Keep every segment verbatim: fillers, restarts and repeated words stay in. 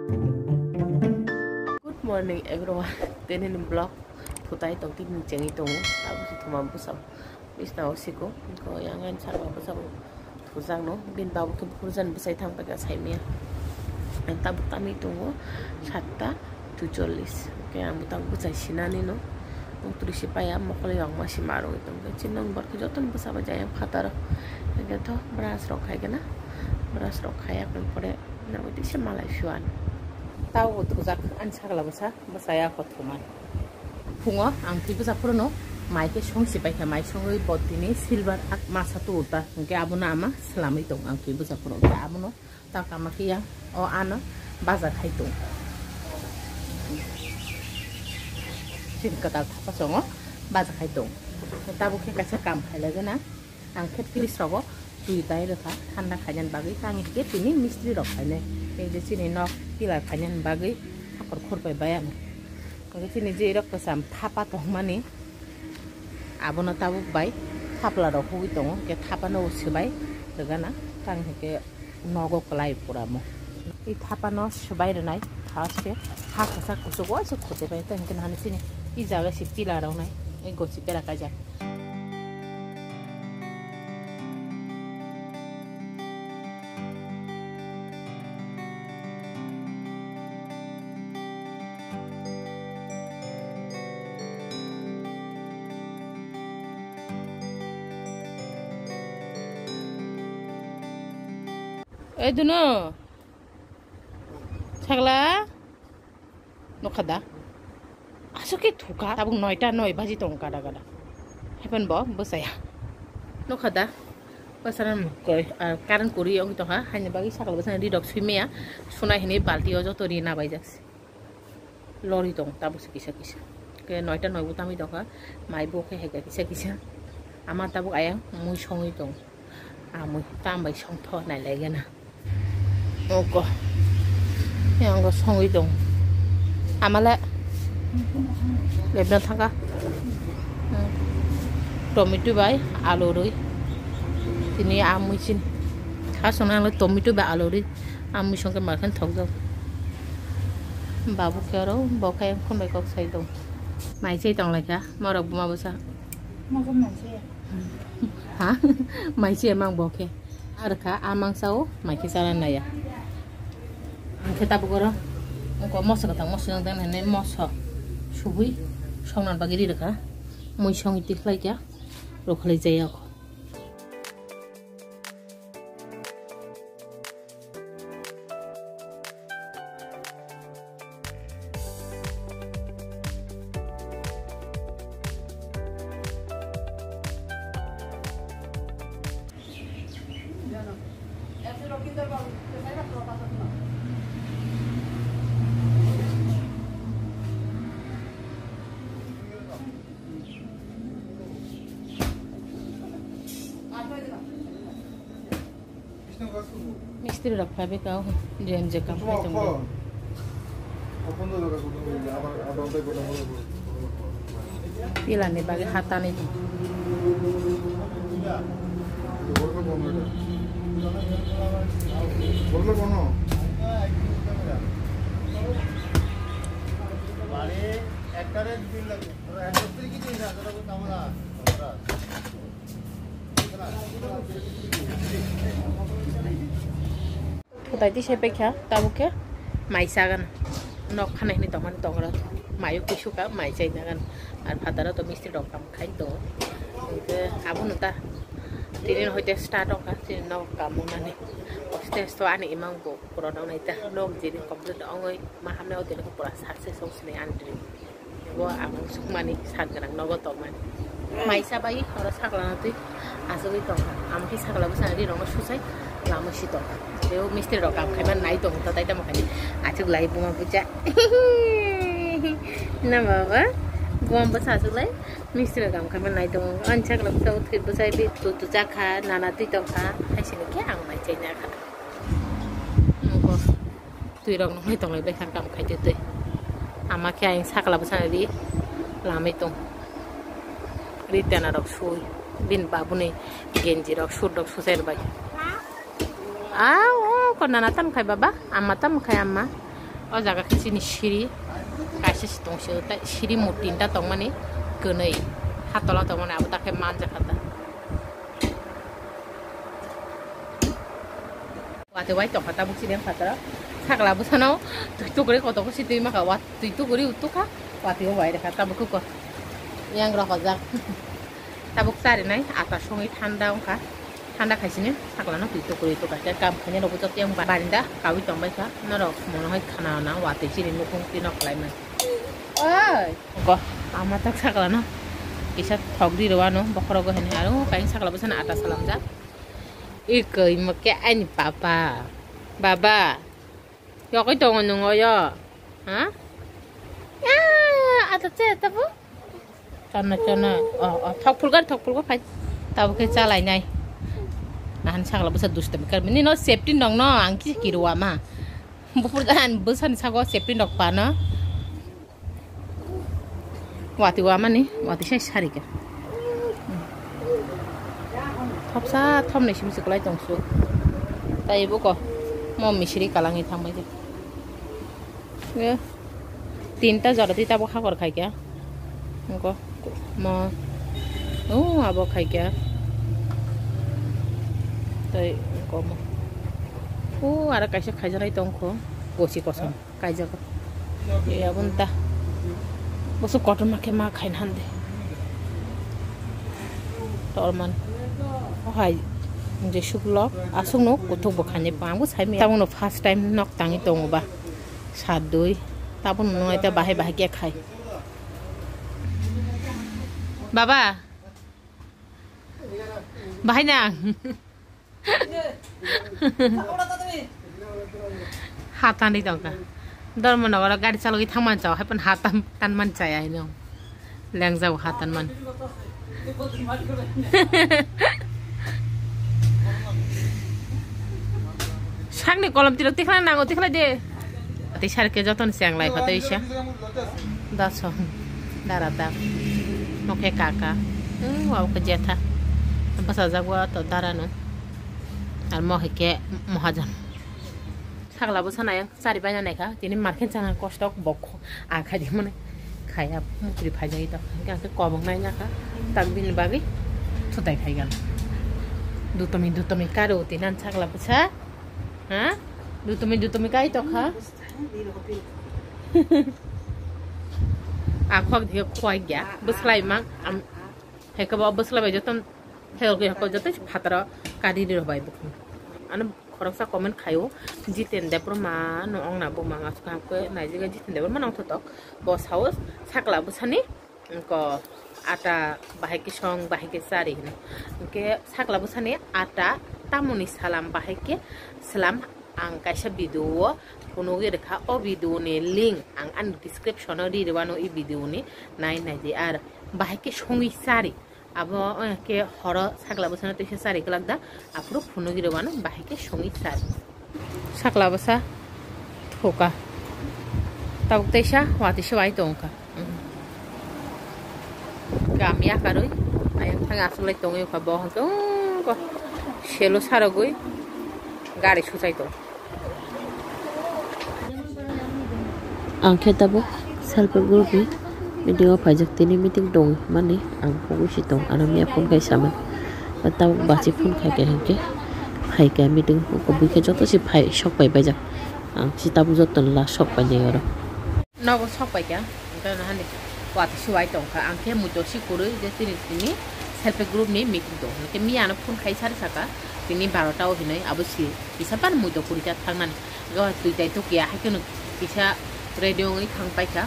Good morning everyone. Tini ni vlog thutai tong, tini chengwi tongo. Tabuk se thuma bwsa bisna o siko. Ko yang ang saka bwsa bo thujak no. Bin babu khe phurjan bwsai thang paikha saimaya. Ang tabuk tamwi tongo satta tuchollis. Ke ang tabuk bwsai sinani no. Ang turi si paya mokol yang ma si marwi tong. Chin nong bor khe joto ni bwsa bai jaya phataro. Ke to brush rok khai kena. Brush rok khai akon pore. Nang tisa malai suan. Tau thujak ani sakla bwsa, bwsaya kothoma. Phungo ang twi bwsa phuru no mai khe song si pai kha, mai songwi bo tini silver ak masa tu ta. Hwnkhe abono ama swlamwi tong ang twi bwsa phuru. Hwnkhe abono ta kama khe yang o ano baja khai tong. Sin kwtal thapa songo baja khai tong. Tabuk khe kaisa kam khai lai gana. Ang khe fridge rogo twi dai rwkha thanda khainani bagwi, tang hwnkhe tini mistri rok khainai. Tei je chini nok pillar khainani bagwi hakor khurpai bai ang. Hwnkhe chini je rok kwcham thapa tongmani abono tabuk bai thapla rok hugui tongo, hwnkhe thapano swbai rwgana, tang hwnkhe nogo kwlai pura mo. I thapano swbai rwnai first khe ha kwchak kuchuk waisa khoti bai, tei hwnkhe nahani chini i jaga se pillar rok nai i gochi pera kaijak. Ei duno. Sagla. Nokha da? Aswk khe thuka. Tabuk noita noi baji tongo gada gada. Haiphano bo bwsaya. Nokha da? Bwsana koi, ah, current kwrwi wngwi tongkha. Haini bagwi sakla bwsani ri rok sui maya. Sunai hwnwi balti o joto ri nabaijak se. Lori tong tabuk se kisa kisa. Khe noita noi bo tamwi tongkha. Mai bo khe haikha kisa kisa. Ama tabuk ayang mui songwi tong. Amui tambai songtho nailaigena. Oko. Yang go songwi tong. Amale. Lebna thangka. Hmm. Tomato bai alu rwi. Tini amui sin. Kha songna le tomato bai alu rwi. Amui songke makhan thokjak. Babu khe oro bo khe phone bai kok sai tong. Mai chai tong lai kha. Morok buma bwsa. Mokol mai chai. Ha? Mai se mang bo khe. Ar kha a mangsa o mai khe chana naya. Ang khe tabuk oro. Oko moso kwthang moso yang dan hene moso. Subui songna bagwi ri rwkha. Mui songwi tikhlai kha. Rokhlai jaya kho. Mistri rok phai bai kau, D M J kam khai tongo. Pilani bagwi hatani. Kotai twi se paikha, tabuk khe mai chagan. Nok khana hini tongmani tongra. Mayo kusuka, mai chai nagan. Ar phataro to mistri rok kam khai tongo. Hwnkhe abono ta tini hoite start wngkha, tini nok kam wngnani. Stage to ani imang bo pura nang nai ta. Nok jini complete ongoi ma hamya o tini pura success ong sini ani dream. Bo ang sukmani sak gwnang nogo tongmani. Maisa bai oro sakla twi asugwi tongkha. Amokhe sakla bwsani ri rokno susai lama si tongkha. Tei o mistri rok kam khaima nai tongo ta tai tamo khaini. Asuk lai buma bucha. Na baba? Buma bwsa asuk lai. Mistri rok kam khaima nai tongo. Ani sakla bwsa o thwi bwsai bi tu tu chakha, nana twi tongkha. Hai sini khe ang mai chai nakha. Twi rok nungwi tong lai bai kha kam khai twi twi. Ama khe ayang sakla bwsani ri lamai tong. Ri tena rok sui. Bini babuni genji rok, suit rok susai rwbai. Ah, o ko nana tam khai baba? Ama tam khai ama? O jaga khe chini siri kaisa se tong sio, tai siri murti ta tongmani kwnwi, ha tola tongmani abo ta khe manjakha ta. Watwi wai tongkha tabuk chini phataro, sakla bwsano twi tukwrwi kotor khe si twi maka, wat twi tukwrwi utukha, watwi o wai rwkha tabuk khe ko yang rok hojak. Tabuk charinai ata songwi thanda wngkha. Thanda khaisini saklano twi tukwrwi tukha khe kam khainai rokbo joto yang barinda kaui tongbaikha. Norok mono hai khana na watwi chini nukung twi nok khlaimani. Oi! Go, ama tak saklano kisa thok ri rwano bokhorogo hwnwi aro kaisa sakla bwsano ata salamjak. Ikoi mo khe ani papa. Baba. Yokoi tongo nung o yo. Ha? Ya, ata che tabu. Chana chana. Oh, oh, thok phulgar, thok phulgar phai. Tabu khe chalai nai. Nahan sakla bwsa dusta bikar. Nini no safety nong no ang kisa kiruwa ma. Bupur dan bwsani sago safety nok pa no. Watwi wamani, watwi sai sarika. Thopsa thomnai simi se kwlai tong su. Tai buko mo misiri kalangwi thangbai khe. Ye, tinta jora twi tabuk hakor khaikha. Nokho mo, o abo khaikha. Tai nokho mo. O aro kaisa khaijaknai tongkho. Kosi kosom. Kaijago. Aboni ta. Boso kotorma khe ma khaina hande. Torman. O hai. Je suklok. Aswk no kuthuk bo khainai. Ang bo sai maya. Tabuk no first time nok tangwi tongo ba. Sadui. Tabuk no nung ta bahai bahai khe khai. Baba. Bahai nang. Hatani tongkha. Dharmanagar gari chalogwi thangman chao, haipan hatan tanman chaya ino. Lengjao hatan man. Sakni kolom tiro tikhlai nango, tikhlai de. Tei sarke joton seng lai phatoi sa. Daso. Dara da. Mokhe kaka. Hmm, wa ke jetha. Basa jagwa to dara no. Ar mo hike mohajan. Sakla bo sana yang sari bana naikha. Tini market sana kostok bokho. A khai di mane. Khaya mukri phai jai to. Hingke ang kobong nai naka. Tak bini bagwi thutai khai gan. Dutomi dutomi karo tinan sakla bwsa. Ha? Dutomi dutomi kai tokha. A khok dhia khwai gya. Bwslai mang. Am, hekabo bwslai bai joton hel gya ko joto phataro kari ri bai bukun. Ano khoroksa comment khayo. Jiten Debbarma no ongna buma ngasukha hapkhe naijiga Jiten Debbarma nong thotok. Bo sao sakla bwsani. Ko ata bahai khe song, bahai khe chari hino. Hingke sakla bwsani ata tamoni salam bahai khe salam ang kaisa video o phunugwi rwkha. O video ni link ang ani description o ri rwano, i video ni nai nai di. Ar bahai khe songwi chari abo, eh, khe horo sakla bwsano teisa chari glak da, aphuru phunugwi rwano bahai khe songwi chari. Sakla bwsa thoka. Tabuk teisa watwi se wai tongkha. Gam yakarwi ayang thang achuklai tongwi kha bo hwnkhe, oh, selo sarogwi gari suchai tong. Ang khe tabuk self help group ni meeting o phaijak, tini meeting tong mani ang pogwi si tong, ano miya phone khai saman. Tabuk bachwi phone khai khe hinkhe phaikha meeting o, kubui khe joto se phai sok pai baijak. Ang se tabuk joto la sok painai oro. Nogo sok paikha, hwnkhe ano hani watwi se wai tongkha. Ang khe muitok si kwrwi je tini, tini self help group ni meeting tong. Hwnkhe miya ano phone khai sari saka, tini barota o hinwi abo si kisa pan muitok kwrwi kha thangnani. Hwnkhe twi tai tukya, hai kheno kisa ready wngwi thang paikha,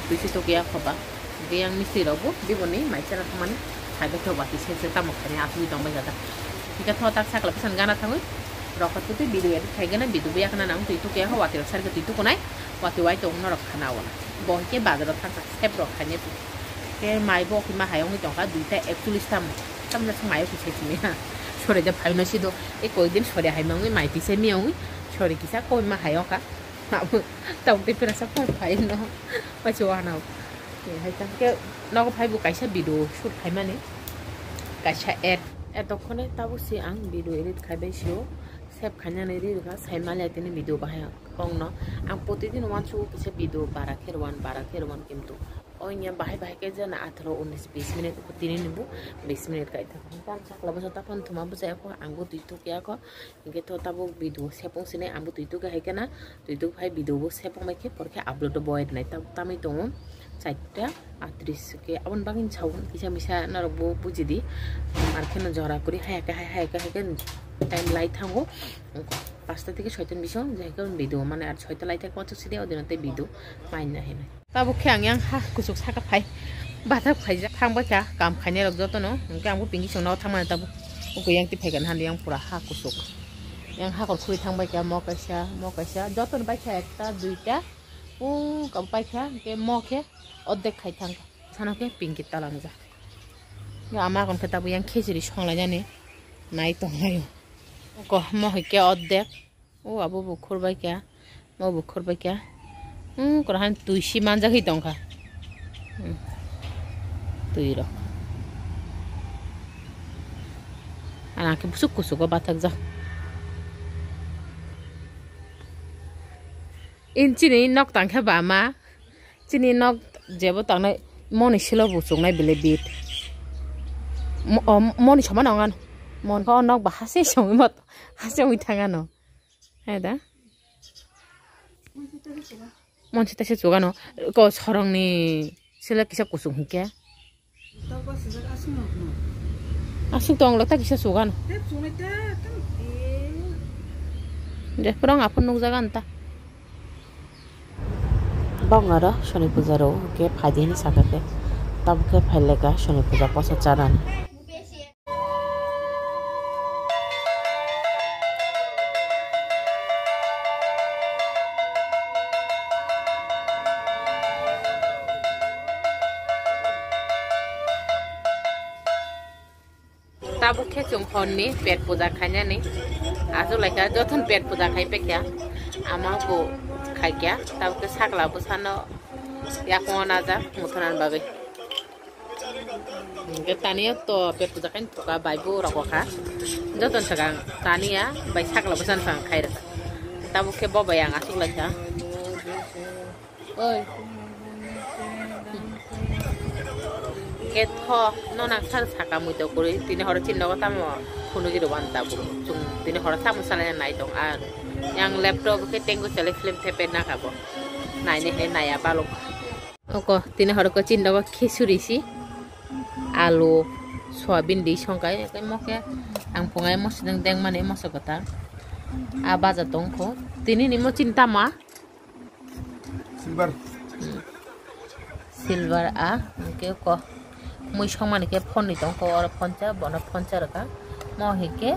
twi se tukya khoba. Hwnkhe yang mistri rokbo biboni mai chana thangmani, hai bai khe watwi se se tamo khainai asugwi tong bai kha da. Hwnkhe tho tak sakla bwsani gana thangwi rokha tutwi video edit khai gana, video bo yakna nang twi tukya kha, watwi rok sari khe twi tukunai. Watwi wai tong norok khana o. Bo hwnkhe bazar o thangkha sep rok khainai. Khe mai bo hima hai wngwi tongkha duita ekchollish tamo. Tamni se mai o kisa simi ha. Sore de phaino sido. E koi din sore hai mangwi mai tisa mi wngwi. Sore kisa koi ma hai wngkha. Abo tamo tei pura sa phai phai no. Pachi wana. Hai tangke nogo phai bo kaisa video shoot khai mani. Kaisa ad. Ad dokhone tabo se ang video edit khai bai sio. Save khainani ri rwkha, sai maliya tini video bahai kongno. Ang protidin uansugo kisa video bara khe rwan, bara khe rwan, kintu oiya bahai bahai khe jana atharo unis bis minute tini ni bo bis minute kai thang. Tam sakla bwsa taphano thuma bwsa yakho, ang bo twi tuk yakho. Hinkhe to tabuk video sepung sini ang bo twi tuk hai khe na, twi tuk hai video bo sepung bai khe por khe upload bo bai rwnai. Tabuk tamwi tongo. Chaita atris khe aboni bagwi sao kisa misa norok bo bujidi. Ar kheno jora kwrwi haya khe hai, haya khe hai khe time lai thango. Pasta theke soita ni bising jai khe video mane ar soita lai thak wansuk sidi odino tei video maina hinwi. Tabuk khe ang yang ha kuchuk saka phai bathak khaijak thang bai kha kam khainai rok jotono. Hinkhe ang bo pinki chwngno thangmani tabuk. Uko yang twi phaikan handi yang pura ha kuchuk. Yang hakor khuri thang bai kha mo kaisa, mo kaisa jotono bai kha ekta, duita. O kabo paikha, hinkhe mo khe ordek khai thang. Sano khe pinki talangjak. Yo ama kon khe tabuk yang khichiri songlainani nai tonglaio. Ko mo hai khe ordek. O abo bo khurbai kha, mo bo khurbai kha. Hmm, kora han twi si manjak hi tongkha. Hmm. Twi rok. Ana khe busuk kusugo bathakjak. In chini nok tang khe ba ma, chini nok jebo tangnai moni silo bo chungnai bile bit. Mo-, o, moni soma nongan. Mon ko nok ba hase songwi mot, hase wi thangano. Hai da. Mon sita se chugano. Ko sorongni silo kisa kusung hike. Asuk tong lo ta kisa sugan. Je purang apun nukjagan ta. Bong aro Soni puja ro ke phaidi ni saka ke. Tab ke phaileka Soni puja posa charan. Tabuk khe chwng honni pet puja khainani. Aswk lai kha jotono pet puja khai pekya. Ama bo khaikya. Tabuk khe sakla bwsano yakungo najak muthunani bagwi. Hingke taniya to pet puja khaini thuka bai bo rok kha. Jotono swkang taniya bai sakla bwsano swkang khai rwkha. Tabuk khe bo bai ang aswk lai kha. Oi. Ketho no nang sar saka mui to kuri tini horo chin nogo tamo phunugiro wan tabuk. Chung tini horo tamo sanai nai tong ar. Yang laptop khe tengu chale film thepe na kabo. Nai ne he nai a balok. Oko tini horo ko chin nogo khichuri si. Alu, soyabin di songkai ke mo ke ang pungai mo sidang deng mani mo sokota. A baja tong kho. Tini ni mo chin tama. Silver. Silver a, hingke ko mui songmani khe phone ni tong kho, oro phone cha, bono phone cha rwkha. Mo hingke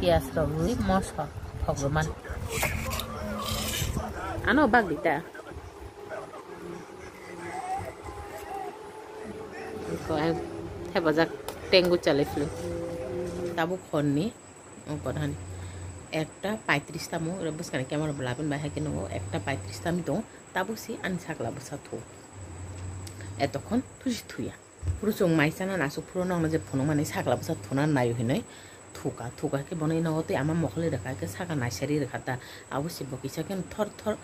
piyas rok rwi moso thok rwmani. Ano bak di ta. Ko ang thepajak tengu chale phili. Tabuk honni. Ongkor hani ekta paitris tamo, oro bwskani camera bo labin bai hai khe nungo ekta paitris tamo tongo, tabuk si ani sakla bwsa thu. Etokhon thusi thuya. Phuru chwng mai chana nasuk phuru nokno je phunukmani sakla bwsa thuna naio hinwi thuka, thuka khe bono ino tei ama mokholi rwkha khe saka naisari rwkha ta. Abo se bo kisa khe thor thor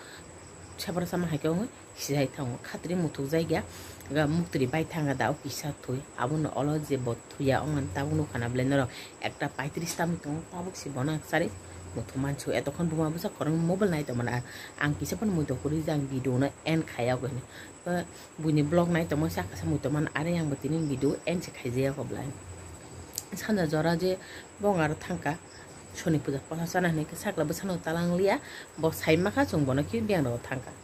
sepra sama hai khe wngwi. Sijai thango khatri muthuk jaiga ga muktri bai thanga da o kisa thwi abono olo je bo thuya ongmani tabuk nukha na belai norok ekta paitris tamo tongo tabuk se bono chari muthuk mansu etokhon buma bwsa khorang mobile nai tongmani ang kisa phano muitok kwrwi je ang video no end khaiya hwnwi buini vlog nai tongma saka se muitok man are ang bo tini video end se khaijaya kho belai sanja jora je bongaro thangkha soni puja posa chana hinwi sakla bwsano talang liya bo sai makha chwng bono khe biyang rogo thangkha.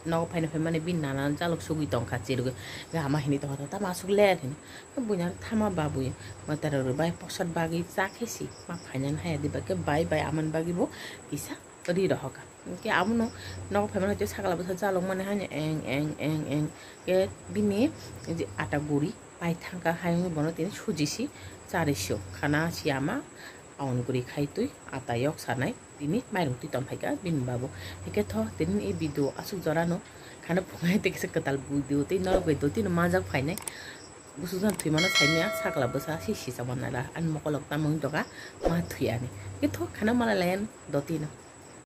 Nogo phaina phaimani bini nana jalok sugwi tongkha chirigwi. Hama hinwi tongkha tamo aswk ler hinwi. Buini aro thama ba bui matara rwbai posat bagwi cha khe si ma phainani haya diba khe bai bai amani bagwi bo kisa ri rohorkha. Hinkhe abono nogo phaimani hwnkhe sakla bwsa jalokmani haino eng eng eng eng khe bini je ata guri pai thangkha hayungwi bono tini sujisi charisi khana si ama aon guri khai twi ata yok sanai. Tini mairung twi tongphaikha bini babo. Hikhe tho tini ni video aswk jorano khana phunai tei kisa kwtal video tei norok bai do tino manjak phainai. Busu jan thwi mano saimya sakla bwsa si sisa manna da ani mokolok tamung doga ma thwi ani. Khe thok khana malai layan doti no.